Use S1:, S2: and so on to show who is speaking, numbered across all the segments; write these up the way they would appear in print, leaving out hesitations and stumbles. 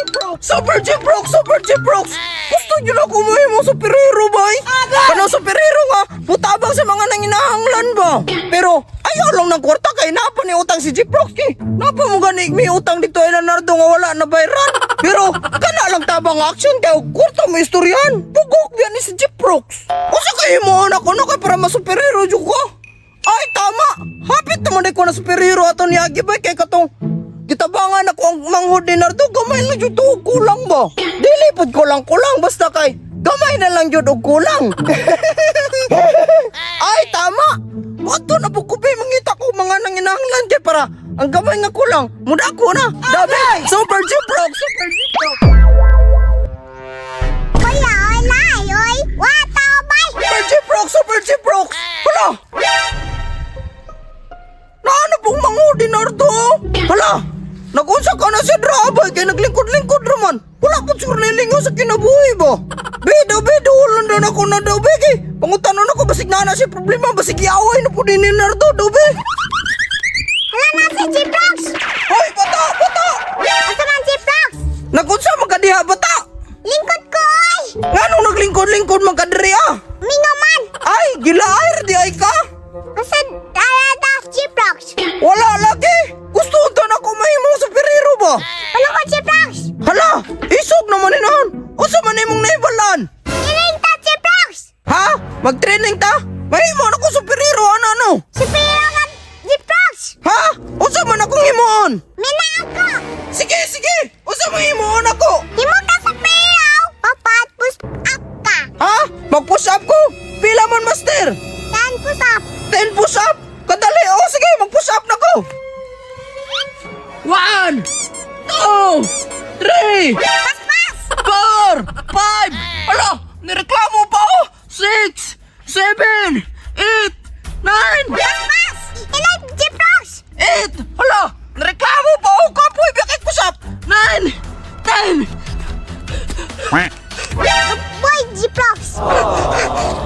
S1: Jeprox! Super Jeprox! Super Jeprox! Gusto nyo na kumuha mo superhero ba eh? Kanang superhero nga, mutabang sa mga nanginahanglan ba? Pero ayaw lang ng kwarta kay napa ni utang si Jeprox kay. Napa mo gani may utang dito ay Leonardo nga wala na bayran. Pero kana lang tabang action kay og kwarta mo istoryahan. Pugok biya ni si Jeprox. Usa kay mo anak ko na kay para masuperhero jud ko. Ay tama. Hapit naman ko na superhero ato ni Agi bay kay katong gitabangan ako ang manghod ni Nardo, gamay lang jud og kulang ba? Dili pud kulang kulang basta kay gamay na lang jud og kulang. Ay tama. Wato na po ko be mangita ko mga nanginahanglan kay para ang gamay nga kulang mudako na. Dami. Super Jeprox, Super Jeprox.
S2: Kuya, oy, lahi, oy. Wataw, bay.
S1: Super Jeprox, Super Jeprox. Hala. Naano pong manghod ni Nardo? Hala. Nagunsa ka na si Drabay kay naglingkod-lingkod raman. Wala po siguro nilingaw sa kinabuhi ba? Be, daw, wala na ako na daw, be. Kay pangutanon ako, basig na na siya problema, basig iaway na po din ni Nardo, daw, be.
S2: Hala na si Jeprox.
S1: Hoy, bata, bata!
S2: Asa man Jeprox?
S1: Nagunsa magkadiha, bata!
S2: Lingkod ko, oy.
S1: Nganong naglingkod-lingkod magkadiri, ah?
S2: Mingo man.
S1: Ay, gilair di ay ka?
S2: Asa alada Jeprox?
S1: Wala lagi! Gusto unta na ako mahimong superhero ba?
S2: Ano ko Jeprox?
S1: Hala, isog naman inon! Unsa man imong naibalan?
S2: Iling ta Jeprox.
S1: Ha? Mag-training ta? Mahimo na ko superhero, ano ano?
S2: Superior nga Jeprox.
S1: Ha? Unsa man akong himuon?
S2: Mina ako.
S1: Sige, sige! Unsa man himuon ako?
S2: Himo ka superior. Papat push up ka.
S1: Ha? Mag-push up ko? Pila man, master?
S2: 10 push up.
S1: 10 push up? Kadali! Oh, sige, mag-push up na ko! 1, 2, 3,
S2: Paspas.
S1: 4, 5, ala, nireklamo pa oh! 6, 7, 8, 9,
S2: Paspas. Inay Jeprox.
S1: 8, hala, nireklamo pa oh! Kapoy, bakit push up? 9, 10,
S2: Boy Jeprox.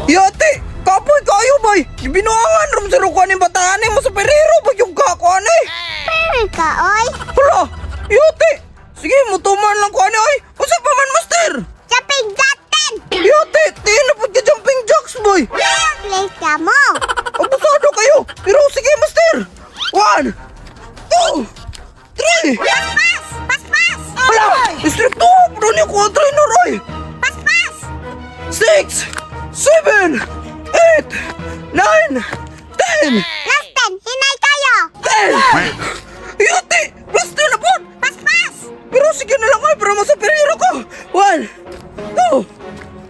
S1: Yate, kapoy kayo bay! Binuangan ram sa rukuan ni bataan eh, mo superhero ba yung kakuan eh?
S2: Pero ka, oy.
S1: Hala, yate! Sige, mutuman lang ko ani oy! Unsa pa man, master?
S2: Jumping jack 10.
S1: Yate, tiin na pud ka jumping jacks boy!
S2: Ayaw play ka mo.
S1: Abusado kayo! Pero sige, master! 1, 2, 3!
S2: Paspas! Paspas!
S1: Hala! Stricto! Pero niyo ko ang trainer oy!
S2: Paspas!
S1: 6, 7, 8, 9, 10!
S2: Last 10, hinay kayo!
S1: 10! Yate! Plus 10 na po!
S2: Paspas!
S1: Pero sige na lang ay, para masuperhero ko! 1, 2,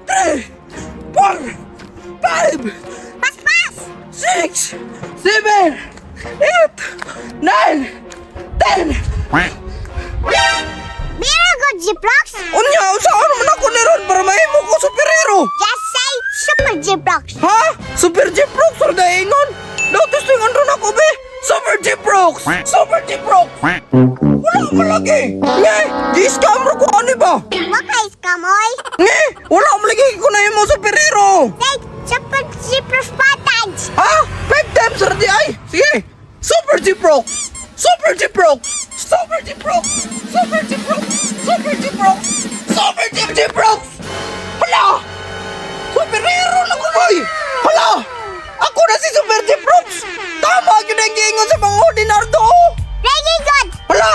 S1: 3, 4, 5,
S2: Paspas!
S1: 6, 7, 8, 9, 10!
S2: Very good, Jeprox!
S1: Unya, saan man ako niron para mahimo ko superhero?
S2: Just say Super Jeprox!
S1: Ha? Super Jeprox or daingon? Daw tingan ron ako be! Super Jeprox! Super Jeprox! Wala mo lagi! Nge! Di-scam ro ko ani ba?
S2: Wakay scam, oy!
S1: Nge! Wala mo lagi ko na yung superhero!
S2: Say Super Jeprox 5 times!
S1: Ha? 5 times ra di ay! Sige! Super Jeprox! Super Jeprox! Super Jeprox! Super Jeprox! Super Jeprox! Super Jeprox! Hala! Superhero na ko boy! Hala! Ako na si Super Jeprox! Tama gyud ang giingon sa mga ordinardo!
S2: Very good!
S1: Hala!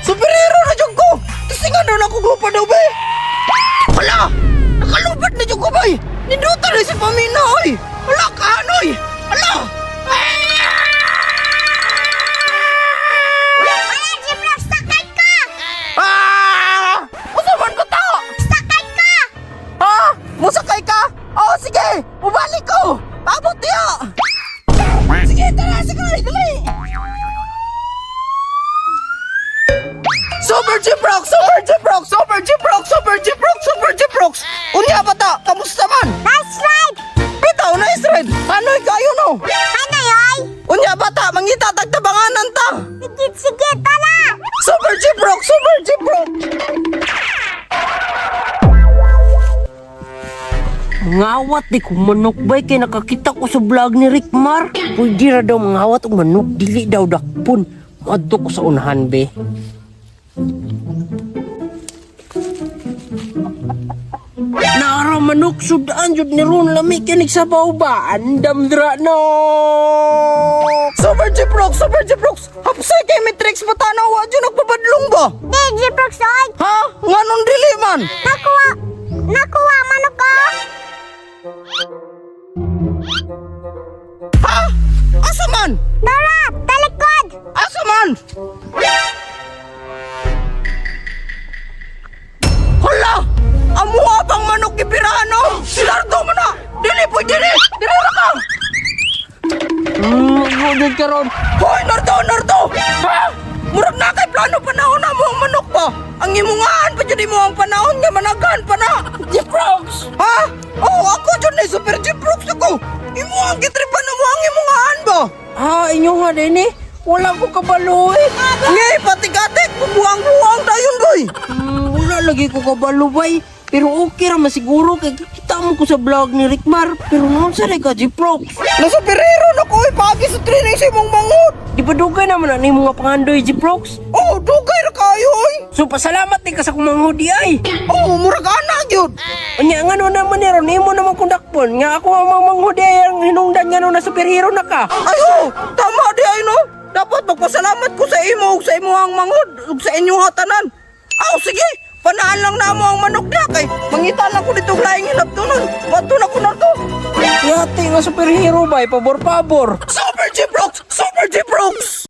S1: Superhero na jud ko! Tisingan na ako grupa daw be! Hala! Nakalupad na jud ko bay! Ninduta na si Pamina oy! Hala kaanoy! Hala!
S2: Wala, Jeprox! Sakay ka!
S1: Ah! Unsa man ko to?
S2: Sakay ka!
S1: Ha? Musakay ka? Oh, sige! Mubalik ko! Abot niya! Sige, tara! Sige, dali! Super Jeprox! Super Jeprox! Super Jeprox! Super Jeprox! Super Jeprox! Unya bata, kamusta man?
S2: Nice ride!
S1: Bitaw, nice ride! Panoy kayo no?
S2: Hanay, oy!
S1: Unya bata, mangita tagtabanganan ta!
S2: Sige, sige, tara!
S1: Super Jeprox! Super Jeprox!
S3: Mangawat di ko manok bay kay nakakita ko sa vlog ni Rick Mar. Pwede ra daw mangawat og manok dili daw dakpon. Moadto ko sa unahan be. manok sudan jud ni ron lami kay sabaw ba. Andam dra no.
S1: Super Jeprox, Super Jeprox. Hapsay kay Matrix patanaw wa jud nagpabadlong ba?
S2: Di, Jeprox, oy!
S1: Ha? Nganong dili man?
S2: Nakuha! Nakuha manok ko!
S1: Ha? Asa man?
S2: Dara! Talikod!
S1: Asa man? Hala! Amuha bang manok gipirano? Silardo mo na! Dili po, dili! Dili ra ka!
S3: Jud karon.
S1: Hoy, Nardo, Nardo! Ha? Murag na kay plano panahon na mo ang manok ba? Ang imungaan pa jud imo ang panahon nga managan pa na.
S3: Jeprox!
S1: Ha? Oh, ako jud ni Super Jeprox ako. Imo ang gitripan na mo ang imungaan ba?
S3: Ah, inyo nga din eh. Wala ko kabalo eh.
S1: Ngay, patik-atik, bubuang-buang dayon boy.
S3: Wala lagi ko kabalo bay. Pero okay ra masiguro kay kita mo ko sa vlog ni Rickmar. Pero noon sa ka Jeprox.
S1: Nasa perero na ko, ipagi sa training sa imong manghod.
S3: Di ba dugay naman na nimo nga pangandoy Jeprox?
S1: Oh, dugay ra kayo oy.
S3: So pasalamat din ka sa kumanghod di ay.
S1: Oh, murag ana gyud.
S3: Unya ngano naman ni ron imo naman kong dakpon nga ako ang manghod di ay ang hinungdan nga na superhero na ka.
S1: Ay oh, tama di ay no. Dapat magpasalamat ko sa imo ug sa imong manghod ug sa inyong hatanan. Aw, sige. Panaan lang na mo ang manok niya kay mangita lang ko dito laing hinabtunon. Mato na ko narto.
S3: Yati nga superhero bay pabor-pabor.
S1: Super Jeprox! Super Jeprox!